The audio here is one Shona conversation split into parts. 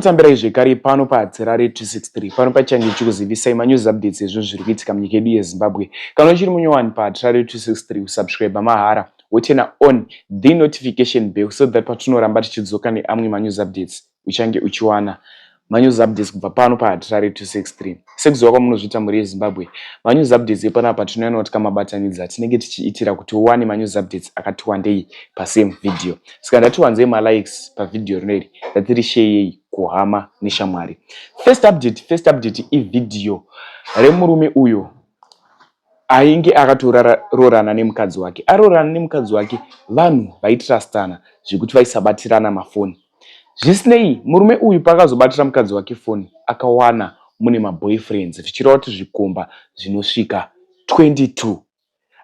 Tambirai zvekare pano paHatirare 263 pano pachange chikuzivisai manews updates ezvinhu zviri kuitika munyika yedu yeZimbabwe. Kana uchiri munyowani paHatirare 263 usubscribe mahara woturn on the notification bell so that patinoramba tichidzoka neamwe manews updates uchange uchiwana manews updates kubva pano paHatirare 263. Sekuziva kwamunozviita mhuri yeZimbabwe, manews updates epanapa tinoyanawo tikamabatanidza tinenge tichiitira kuti uwane manews updates akati wandei pasame video. Saka ndatiwanzei malikes pavideo rino iri ndatirisheyei kuhama neshamwari. First update, first update ivideo remurume uyo ainge akatororana nemukadzi wake. Aroorana nemukadzi wake vanhu vaitrustana zvekuti vaisabatirana mafoni. Zvisinei murume uyu paakazobatira mukadzi wake foni akawana mune maboyfriends zvichireva kuti zvikomba zvinosvika 22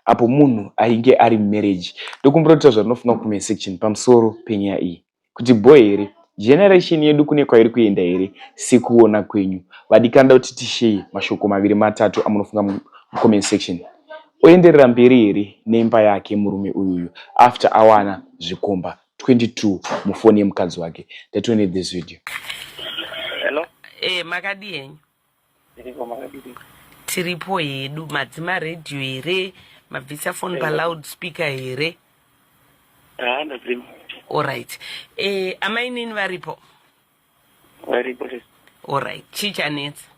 apo munhu ainge ari mumarriage. Ndokumbira kuti zvamunofunga kucomment section pamusoro penyaya iyi kuti bho here generation yedu kune kwairi kuenda here sekuona kwenyu. Vadikani kuti tisheye mashoko maviri matatu amunofunga mucomment section. Oenderera mberi here neimba yake murume uyuyu after awana zvikomba 22 mufoni yemukadzi wake. Ndatione this video. Hello. Makadi henyu? Ndiripo, makadii? Tiripo hedu. Madzima redhiyo here? Mabvisa foni paloud speaker here? Ah, ndadzima. Alright. Amainini varipo? Varipo tese. Alright. Chii chanetsa?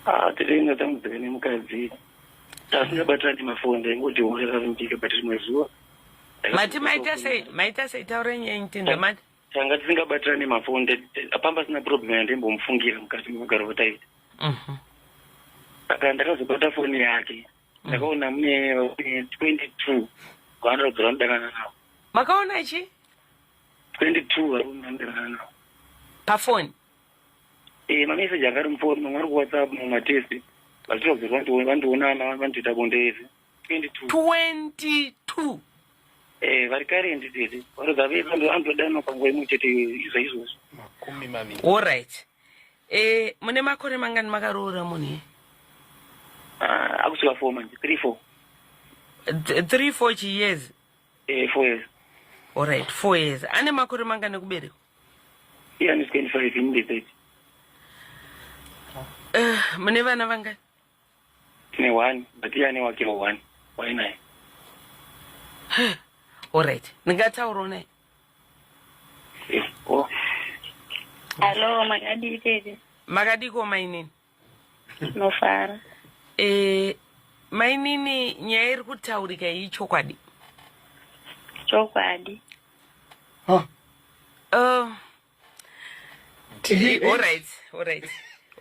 Ah, tiri ndatambudzika nemukadzi. Tasingabatirani mafoni, ndaingoti gore ravimbika, but rimwe zuva Mati maita sei? Maita sei? Taurai nyaya tinzwe mati. Tanga tisingabatirani mafoni, apamba sina problem yandimbomufungira mukati mekugara kwataita. Saka ndakazobata foni yake. Ndakaona mune 22 vanoratidza vanodanana navo. Makaona chi? 22 varume vanodanana navo. Pafoni. Mameseji anga ari mufoni, mamwe ari kuWhatsApp, mamwe matexts. Vachiratidza kuti vandionana, vandoita bonde ese. 22. 22. Vari current tete. Varodza vese vandodanwa panguva imwe chete izvo izvozvo. 20. Alright. Mune makore mangani makaroora munhu? Ah, akusvika 4 manje, 3 4. 3 4 years. 4 years. Alright, 4 years. Ane makore mangani ekuberekwa? Iye ane 25, ini ndine 30. Mune vana vangani? Tine one, but iye ane wakewo one. Wainaye. Alright. Ndingataurawo naye? Oh. Hello, makadii tete? Makadiko mainini? Nofara. Mainini, nyaya iri kutaurika iyi chokwadi? Chokwadi.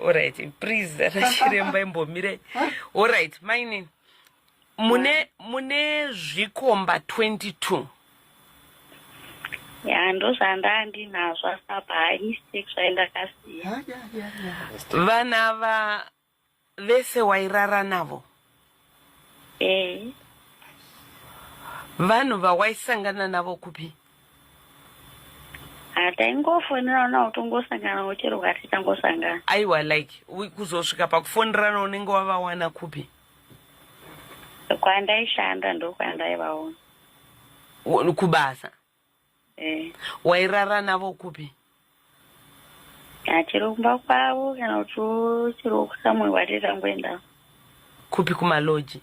Alright. Please, rachiremba imbomire. Alright, mainini. Mune zvikomba 22. Ya, ndozvanda ndinazvo, asi apa hai, mistake zvaindakasiya. Vana va vese wairara navo? Eh. Vanhu vawaisangana navo kupi? Hataingofonera kutongosangana chero kwati tangosangana. Aiwa, like kuzosvika pakufonderana unenge wavawana kupi? Kwandaishanda ndokwandaivaona. Kubasa? Eh. Wairara navo kupi? Chero kumba kwavo kana kuti chero kusamwe kwati tangoenda. Kupi, kumaloji?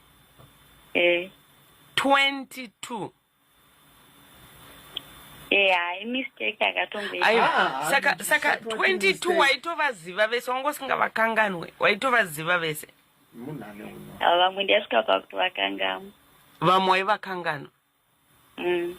Eh. 22? Eh, hai, mistake yakatongoita. Aiwa. Ah, Saka mistake. 22 waitovaziva vese, wanga usingavakanganwe, waitovaziva vese? Munhu ane uno. Ava vamwe ndiyasvika pakuti vakangamwa. Vamwe waivakanganwa? Mm.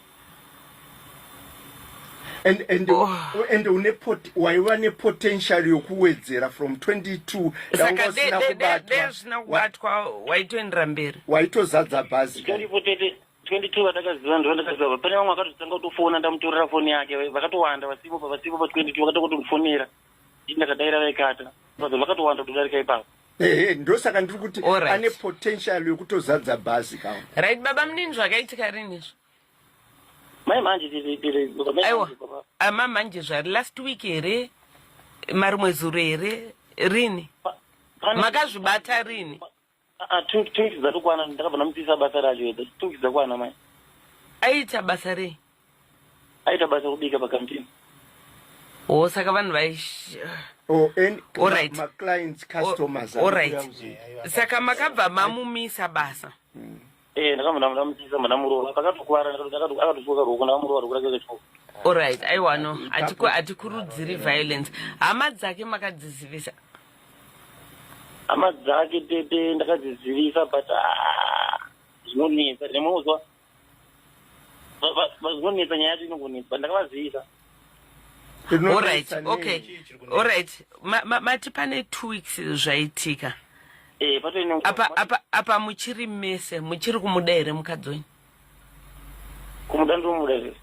And Oh. And une waiva nepotential yokuwedzera from 22. Saka Wanga usina kubatwa. Zvisina kubatwa waitoendera mberi. Waitozadza bhazi. Zvitoripo tete, 22 vandakaziva ndo vandakaziva. Pane vamwe vakatotanga kutofona ndamutorera foni yake, vakatowanda vasipo vasipo pa 22, vakatanga kutondifonera. Ini ndakadaira vaikata. Vanhu vakatowanda kutodarika ipapo. Ehe, ndosaka ndiri kuti ane potential yokutozadza bhazi kawo. Right, baba munini, zvakaitika rini izvo? Mai manje tete tete baba. Aiwa. Manje, baba. Ama manje zvari last week here, marimwe zuro here, rini? Makazvibata rini? Ah, 2 weeks dzatokwana, ndakabva ndamusiisa basa racho. 2 weeks dzakwana mai. Aita basa rei? Aita basa kubika pakantini. O, saka vanhu vai Or any Alright. maclients, customers. Alright. Ari kuuya. Saka makabva mamumisa basa? Eh, ndakabva ndamusisa, ndamurova, pakatokuvara, akatotyoka ruoko, ndakamurova ruoko rake rikatyoka. Alright, aiwa, no, hatikurudziri violence. Hama dzake makadzizivisa? Hama dzake, tete, ndakadzizivisa, but ah, zvinonetsa nemunozwa, zvinonetsa, nyaya yacho inongonetsa, but ndakavazivisa. Alright, okay, alright. Mati pane 2 weeks zvaitika? Eh, patori. Apa muchiri mese, muchiri kumuda here mukadzi wenyu? Kumuda ndomuda here.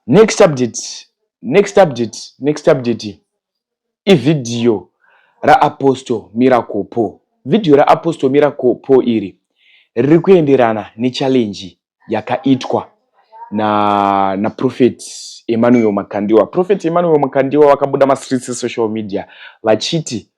Next update, next update, next update ivhidhiyo raApostle Miracle Paul. Vhidhiyo raApostle Miracle Paul iri riri kuenderana nechallenge yakaitwa naProphet Emmanuel Makandiwa. Prophet Emmanuel Makandiwa vakabuda mastreets esocial media vachiti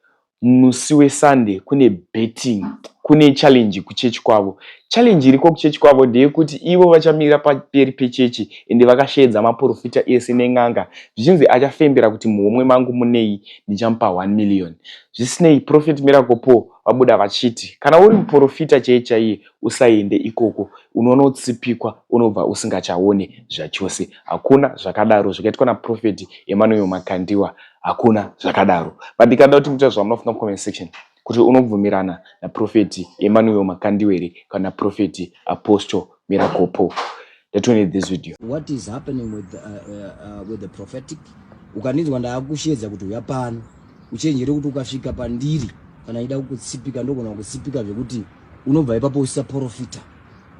musi weSunday kune betting, kune challenge kuchechi kwavo. Challenge iriko kuchechi kwavo ndeyekuti ivo vachamira pamberi pechechi, ende vakashedza maprofita ese nen'anga, zvichinzi achafembera kuti muhomwe mangu munei ndichamupa 1 million. Zvisinei, Prophet Miracle Paul vabuda vachiti kana uri muprofita chaiye chaiye, usaende ikoko, unonotsipikwa, unobva usingachaone zvachose. Hakuna zvakadaro zvakaitwa naProphet Emmanuel Makandiwa, hakuna zvakadaro. But ndikada kuti muita zvamunofunga mucomment section, kuti unobvumirana naProphet Emmanuel Makandiwa here kana Prophet Apostle Miracle Paul. Ndatone this video. What is happening with the prophetic? Ukaninzwa ndaakushedza kuti uya pano, uchenjere kuti ukasvika pandiri, kana ida kukutsipika, ndogona kukutsipika zvekuti unobva ipapo usisaprofita.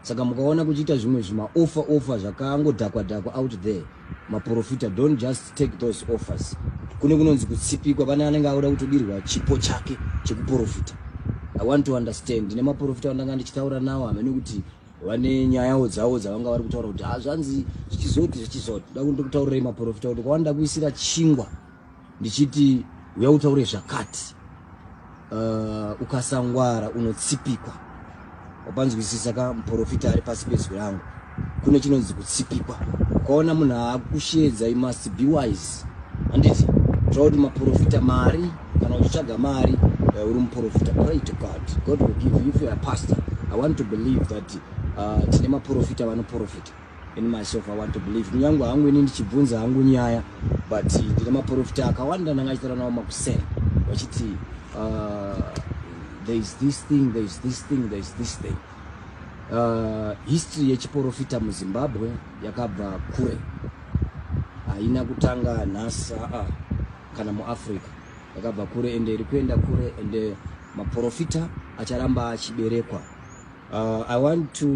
Saka mukaona kuchiita zvimwe zvimaoffer offer zvakangodhakwa dhakwa out there, maprofita, don't just take those offers. Kune kunonzi kutsipikwa. Pane anenge auda kutodirwa chipo chake chekuprofita. I want to understand, ndine maprofita vandanga ndichitaura nawo, hamene kuti vane nyayawo dzavo dzavanga vari kutaura kuti hazvanzi zvichizoti zvichizoti. Da kundikutaurirei maprofita kuti kwavanoda kuisira chingwa ndichiti uya utaure zvakati, ukasangwara unotsipikwa. Wapanzwisisa ka, muprofita ari pasi pezwi rangu? Kune chinonzi kutsipikwa. Ukaona munhu aakushedza, you must be wise, handiti? Tova kuti maprofita mari, kana uchitsvaga mari, uri muprofita, pray to God, God will give you. If you are a pastor, I want to believe that tine maprofita vanoprofita. In myself, I want to believe, kunyange hangu ini ndichibvunza hangu nyaya, but ndine maprofita akawanda ndanga achitaura nawo makuseni vachiti there is this thing, there is this thing, there is this thing. History yechiprofita muZimbabwe yakabva kure, haina kutanga nhasi, aa, kana muAfrica. Yakabva kure ende iri kuenda kure, ende maprofita acharamba achiberekwa. I want to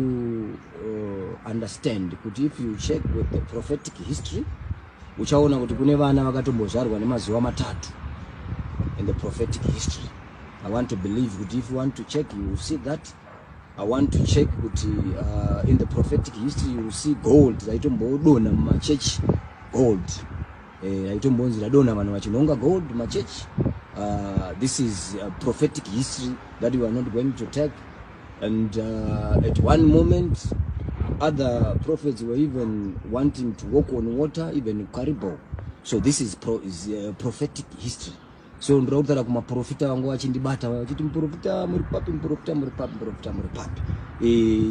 understand kuti if you check with the prophetic history, uchaona kuti kune vana vakatombozvarwa nemazuva 3 in the prophetic history. I want to believe kuti if you want to check, you will see that. I want to check kuti in the prophetic history you will see gold raitombodonha mumachechi, gold raitombonzi radonha, vanhu vachinhonga gold mumachechi. This is a prophetic history that we are not going to take. And at one moment other prophets were even wanting to walk on water, even Caribou. So this is prophetic history. So ndoda kutaura kumaprofita vangu vachindibata vachiti, "Muprofita muri papi? Muprofita muri papi? Muprofita muri papi?"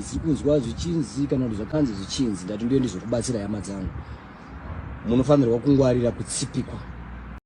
Siri kunzwa zvichinzi kana kuti zvakanzi zvichinzi. Ndati ndiye ndizokubatsira, hama dzangu. Munofanirwa kungwarira kutsipikwa.